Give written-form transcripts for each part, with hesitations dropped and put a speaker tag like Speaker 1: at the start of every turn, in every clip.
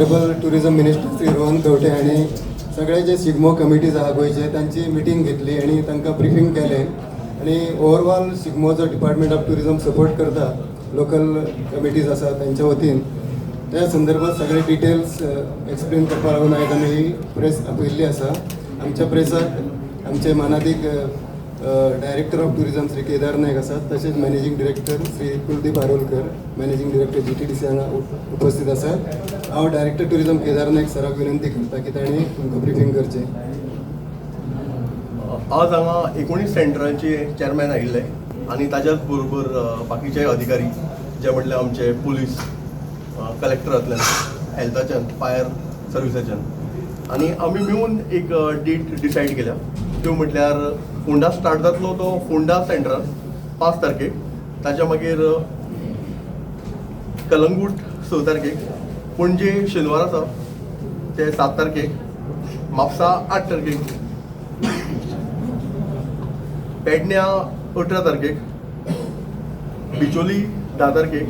Speaker 1: Honourable tourism minister Shri Rohan Khaunte हांणी सगळे जे Shigmo committees आहा गोंयचे, तांची मिटींग घेतली आनी तांकां ब्रिफींग केलें आनी ओवरऑल शिगमो जो डिपार्टमेंट ऑफ टुरिझम सपोर्ट करता, लोकल कमिटीज आसा तांच्या वतीन, त्या संदर्भात सगळे डिटेल्स एक्सप्लेन करपा लागून आयज आमी ही प्रेस आपयिल्ली आसा. आमच्या प्रेसाक आमचे मानादीक director of tourism Shri Kedar Naik आसात, तशेंच managing director Shri Kuldeep Arolkar, managing director GTDC हांगा उपस्थित आसात. हांव डायरेक्टर टुरिझम केदार नायक सराक विनंती करता की तांणी तुमकां ब्रिफींग करचें.
Speaker 2: आज हांगा 19 सेंटरांचे चॅरमॅन आयिल्ले आनी ताच्याच बरोबर बाकीचे अधिकारी, जे म्हटल्यार आमचे पुलीस, कलेक्टरांतल्यान, हेल्थाच्यान, फायर सर्विसाच्यान आनी आमी मेळून एक डेट डिसायड केल्या. त्यो म्हटल्यार फोंडा स्टार्ट जातलो तो फोंडा सेंटरान 5 तारखेक, ताच्या मागीर कलंगूट 6 तारखेक, पणजे शेनवार आसा ते 7 तारखेक, म्हापसा 8 तारखेक, पेडण्या 18 तारखेक, बिचोली 10 तारखेक,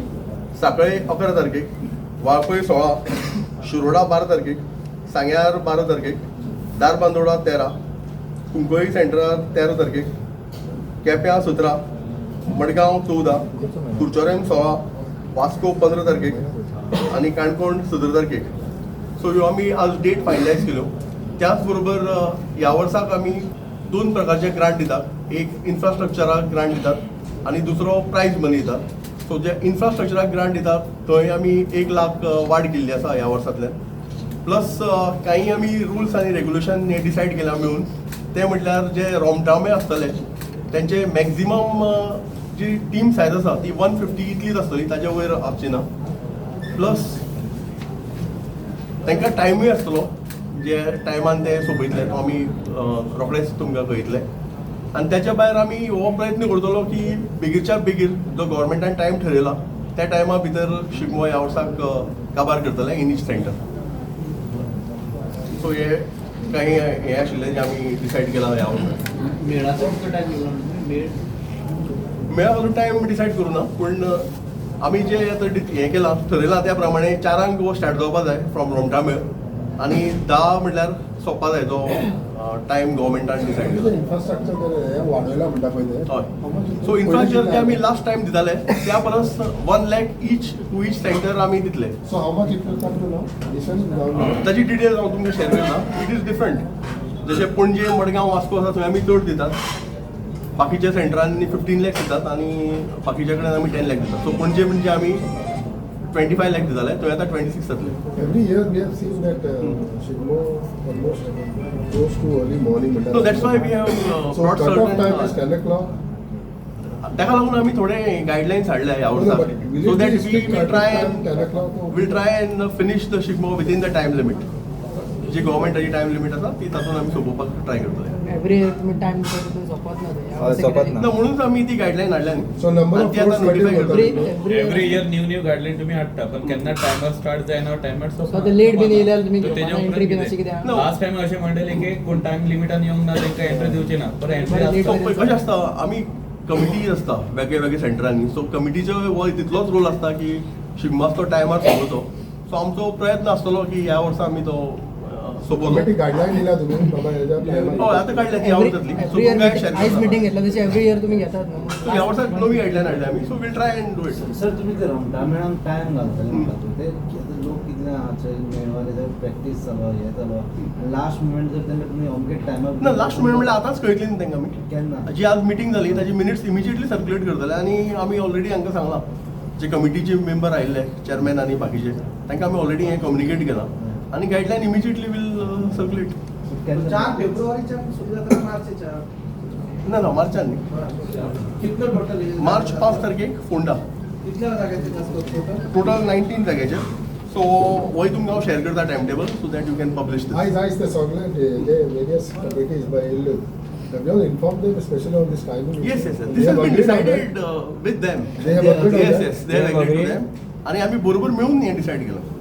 Speaker 2: साकळे 11 तारखेक, वाळपय 16, शिरोडा 12 तारखेक, सांग्यार 12 तारखेक, धारबांदोडा 13, कुंकळी सेंटरार 13 तारखेक, केप्यां 17, मडगांव 14, कुरचोरेम 16, वास्को 15 तारखेक आनी काणकोण 17 तारखेक. सो ह्यो आमी आज डेट फायनलायज केल्यो. त्याच बरोबर ह्या वर्साक आमी दोन प्रकारचे ग्रांट दितात. एक इन्फ्रास्ट्रक्चराक ग्रांट दितात आनी दुसरो प्रायज मनी दितात. सो जे इन्फ्रास्ट्रक्चराक ग्रांट दितात थंय आमी 1 लाख वाड केल्ली आसा ह्या वर्सांतल्यान. प्लस काही आमी रुल्स आनी रेग्युलेशन हे डिसायड केला मेळून. ते म्हटल्यार जे रोमटामेळ आसतले तेंचे मॅक्झिमम जी टीम सायज आसा ती 150 इतलीच आसतली, ताच्या वयर आसची ना. प्लस तांकां टायमूय आसतलो, जे टायमान ते सोंपयतले तो आमी रोखडेच तुमकां कळयतले. आनी त्याच्या भायर आमी हो प्रयत्न करतलो की बेगीनच्या बेगीन जो गव्हर्मेंटान टायम ठरयला त्या टायमा भितर शिगमो ह्या वर्साक काबार करतले इन इच सेंटर. सो हे काही हे आशिल्लें जे आमी डिसायड केलां ह्या वर्साक.
Speaker 3: मेळाचो कितलो टायम दिला तुम्ही मेळ?
Speaker 2: मेळा अजून टायम डिसायड करूं ना, पूण आमी जे आतां हें केलां, ठरयलां त्या प्रमाणे 4 हो स्टार्ट जावपा जाय फ्रॉम रोमटामेळ आनी 10 म्हटल्यार सोंपपा जाय, जो टायम गव्हर्मेंटान डिसायड केला.
Speaker 4: इन्फ्रास्ट्रक्चर हे वाडयला म्हणटा पळय ते.
Speaker 2: हय, सो इन्फ्रास्ट्रक्चर जे आमी लास्ट टायम दिताले त्या परस 1 lakh each to each center आमी दितले.
Speaker 4: So how much it will come to now? Addition?
Speaker 2: ताची डिटेल्स हांव तुमकां शेअर करता. It is different. जशें पणजे, मडगांव, वास्को आसा थंय आमी चड दितात, बाकीच्या सेंटरांनी 15 लॅक्स दितात आनी बाकीच्या कडेन आमी 10 लॅक दितात. सो पणजे म्हणजे आमी 25 लॅक दिताले, थंय आतां 26 जातले.
Speaker 4: Every year we have seen that Shigmo almost goes to early morning.
Speaker 2: So that's why we have
Speaker 4: So
Speaker 2: brought
Speaker 4: cut off time is
Speaker 2: certain
Speaker 4: 10 o'clock.
Speaker 2: ताका लागून आमी थोडे गायडलायन्स हाडले ह्या
Speaker 4: No,
Speaker 2: वर्सा,
Speaker 4: but will
Speaker 2: so
Speaker 4: it
Speaker 2: that
Speaker 4: be
Speaker 2: we
Speaker 4: strict
Speaker 2: will
Speaker 4: cut off
Speaker 2: try
Speaker 4: time 10 o'clock or?
Speaker 2: Will try and finish the Shigmo within the time limit. जी गव्हर्मेंटाची time limit आसा ती तातूंत आमी सोंपोवपाक ट्राय करतले.
Speaker 5: एव्हरी इयर तुम्ही time सोंपत ना ते.
Speaker 6: हय, सोंपत ना.
Speaker 2: ना, म्हणूनच आमी ती गायडलायन हाडल्या न्ही.
Speaker 4: So number of
Speaker 2: आनी ती आतां
Speaker 4: floors
Speaker 2: notify
Speaker 4: continue
Speaker 2: करतले.
Speaker 5: Every
Speaker 7: every year new new guideline तुम्ही हाडटा, पण केन्ना टायमर स्टार्ट जायना, टायमर.
Speaker 5: So आता late बीन येयल्यार तुमी घेवपा ना, entry बीन अशी कितें आहा?
Speaker 7: लास्ट टायम अशें म्हणलेले की कोण टायम लिमिटान येवंक ना तांकां एंट्री दिवची ना, पर एंट्री
Speaker 5: बरें,
Speaker 2: सो पळय कशें आसता, आमी कमिटी आसता वेगळे वेगळे सेंटरांनी. सो कमिटीचो हो तितलोच रोल आसता की शिगमो तो टायमार सोंपोवचो. सो आमचो प्रयत्न आसतलो की ह्या वर्सा आमी तो सोंपोवचो.
Speaker 4: कमिटी गायडलायन दिला तुम्ही बाबा ह्याच्या time
Speaker 2: हय, आतां काडल्या ती आवड जातली. सो
Speaker 5: एव्हरी इयर
Speaker 2: तुमकां शेअर
Speaker 5: आयज मिटींग घेतला तशी एव्हरी इयर तुम्ही घेतात ना?
Speaker 2: सो ह्या वर्सा नवी गायडलायन हाडल्या आमी, so we'll try and do it.
Speaker 3: Sir, तुम्ही ते रोमटामेळाक टायम घालतले म्हणटा तूं, ते आतां लोक कितले आहा, मेळवाले जर प्रॅक्टीस चालू आहा, हें चालू आहा, लास्ट मुमेंट जर तांकां तुमी अमके टायमार
Speaker 2: ना, लास्ट मुमेंट म्हणल्यार आतांच कळटली न्ही तांकां आमी.
Speaker 3: केन्ना?
Speaker 2: जी आज मिटींग जाली ताजी मिनिट्स इमिजिएटली सर्क्युलेट करतले आनी आमी ऑलरेडी हांकां सांगलां, जे कमिटीचे मेंबर आयिल्ले, चेअरमॅन आनी बाकीचे, तांकां आमी ऑलरेडी हें कम्युनिकेट केलां आनी guideline immediately will circulate.
Speaker 3: केन्ना?
Speaker 8: 4 फेब्रुवारीच्या सुरू जाता, मार्चच्या?
Speaker 2: ना ना, मार्चान न्ही.
Speaker 8: कितलो टोटल?
Speaker 2: मार्च 5 तारखेक फोंडा.
Speaker 8: कितल्या जाग्याचेर आसतो टोटल?
Speaker 2: टोटल 19 जाग्याचेर. सो वय तुमकां हांव शेअर करता time table so that you can publish.
Speaker 4: आयज आयज ते सगळे जे various committees by येयल्ल्यो, have you all informed them, especially on this timing?
Speaker 2: Yes.
Speaker 4: They
Speaker 2: this
Speaker 4: have
Speaker 2: has been
Speaker 4: agreed on that?
Speaker 2: Decided with them.
Speaker 4: They have agreed on
Speaker 2: yes
Speaker 4: that?
Speaker 2: Yes, they have agreed to them आणि आम्ही बरोबर मिळून हें decide केलं.